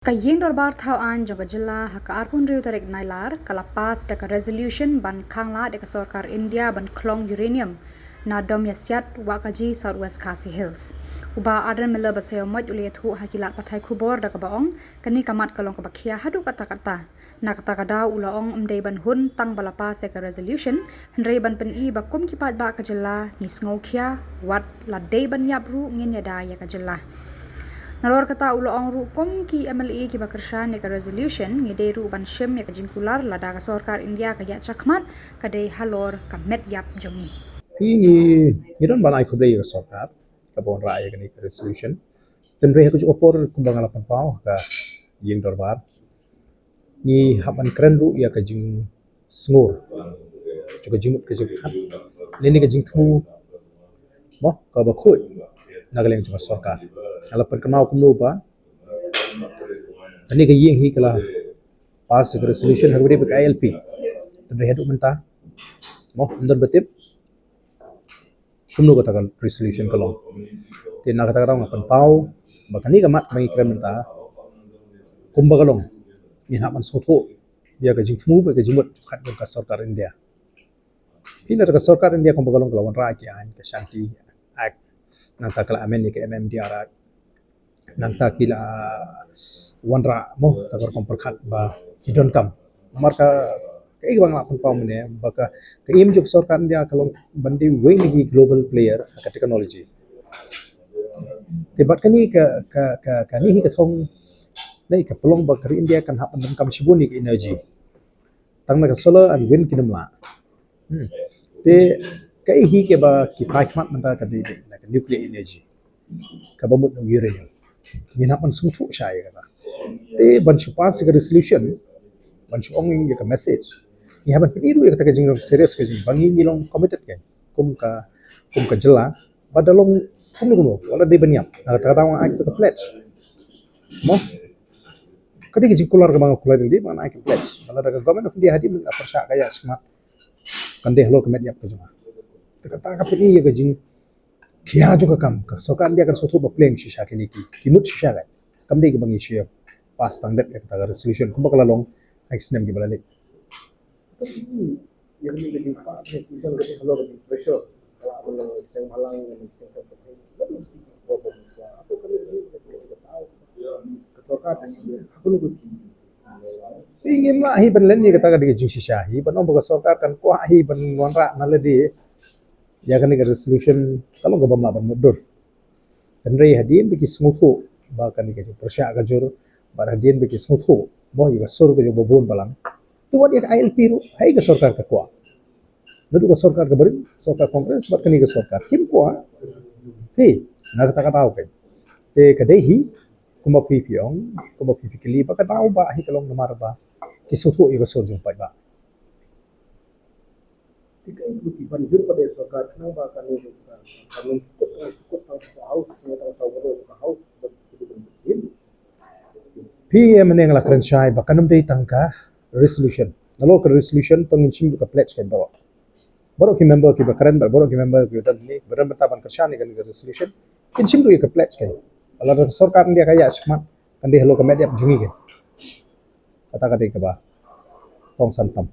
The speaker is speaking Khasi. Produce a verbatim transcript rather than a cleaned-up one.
Ka Ïing Dorbar Thaw Aiñ jong ka jylla ha ka arphew hynriew tarik Nailar ka la pass da ka resolution ban khanglad ïa ka sorkar India ban khlong uranium na Domiasiat, Wahkaji, South West Khasi Hills. U Bah Ardent Miller Basaiawmoit u la ïathuh ha ki lad pathai khubor da kaba ong kane ka mat ka long kaba khia haduh katta katta. Na kata ka daw u la ong ym dei ban hun tang ba la pass ïa ka resolution, hynrei ban pyni ba kum ki paidbah ka jylla ngi sngewkhia, wat la dei ban ïap ruh ngin ïada ïa ka jylla. Nalor kata u la ong ruh kum ki M L A kiba kyrshan ïa ka resolution ngi dei ruh ban shim ïa ka jingkular lada ka sorkar India ka ïaid shakhmat, ka dei halor ka met ïap jong ngi. Ngi, ngi, ngi don ban ai khublei ïa ka sorkar kaba wanrah ïa kane ka resolution. Hynrei ha kajuh ka por kumba nga la pynpaw ha ka Ïing Dorbar, ngi hap ban kren ruh ïa ka jingsngur jong ka jingmut ka jingpyrkhat lane ka jingthmu, mo, kaba khuid na ka liang jong ka sorkar. Nga la pynkynmaw kumno ba kane ka ïing hi ka la pass ka resolution ha kaba ïadei bad ka I L P. Hynrei haduh mynta, mo, ym don ba tip kumno kata ka resolution ka long. Te na kata ka daw nga pynpaw ba kane ka mat ba ngi kren mynta kumba ka long, ngi hap ban sngewthuh ïa ka jingthmu bad ka jingmut jingpyrkhat jong ka sorkar India. Phi, lada ka sorkar India kumba ka long ka la wanrah ïa ki aiñ, ka Shanti Act, nangta ka la amend ïa ka M M D R Act, nangta ki la wanrah, mo, kata ka rukom pyrkhat ba ki donkam. Namar ka, kaei kaba nga la pynpaw mynne ba ka, ka aim jong ka sorkar India ka long ban dei uwei na ki global player ha ka technology. Te bad kane ka, ka, ka, kane hi ka thong, ne ka pynlong ba ka ri India kan hap ban donkam shibun ïa ka energy. Tang na ka solar and wind kim lah. Hmm. Te kaei hi kaba ki phai khmat mynta ka dei na ka nuclear energy, kaba mut na uranium. Ngin hap ban sngewthuh shai ïa kata. Te ban shu pass ïa ka resolution, ban shu ong ïa ka message, ngi hap ban pyni ruh ïa kata ka jinglong serious ka jing, ba ngi, ngi long committed ka kum ka, kum ka jylla. Ba da long kumno kumno, wat la dei ban ïap, na kata ka daw nga ai ka pledge, mo. Ka dei ka jingkular kaba nga kular, dei ba nga ai ka pledge ba lada ka Government of India hadien ba ka pyrshah ka ïaid shakhmat, kan dei halor ka met ïap ka jong nga. Te kata ka pyni ïa ka jingkhia jong ka kam. Ka sorkar India kan sngewthuh ba pleng shisha kine ki, ki mut shisha ka, kam dei kaba ngi shu pass tang dep ïa kata ka resolution kumba ka la long ha ki snem kiba la leit. Te ngim lah hi ban len ïa kata ka dei ka jingshisha hi ban ong ba ka sorkar kan kwah hi ban wanrah na lade ïa kane ka resolution, ka long kaba ym lah ban mutdur. Hynrei hadien ba ki sngewthuh ba kane ka jingpyrshah ka jur, bad hadien ba ki sngewthuh ba ïa ka sur ka jong ba bun balang, te wat ïa ka I L P ruh, haei ka sorkar ka kwah? Naduh ka sorkar ka barim, sorkar Congress bad kane ka sorkar, kim kwah. Hi, na kata ka daw ka, te ka dei hi kumba phi, phi ong, kumba phi, phi kylli ba ka daw ba hi ka long namar ba ki sngewthuh ïa ka sur jong paidbah. Te kaei kaba ki ban jur pat ïa sorkar khnang ba kane ka, ka, ka nang sukut, ka sukut tang ka House, ka tang sa waroh ka House, ba ki ban. Phi, ïa mynne nga la kren shai ba kan ym dei tang ka resolution. Nalor ka resolution to ngin shim ka pledge ka baroh. Baroh ki member kiba kren, baroh ki member kiba don ne, ba don bynta ban kyrshan ïa kane ka resolution, kin shim ruh ïa ka pledge ka. Lada ka sorkar India ka ïaid shakhmat, kan dei halor ka met ïap jong ngi ka. Kata ka dei kaba kongsan tam.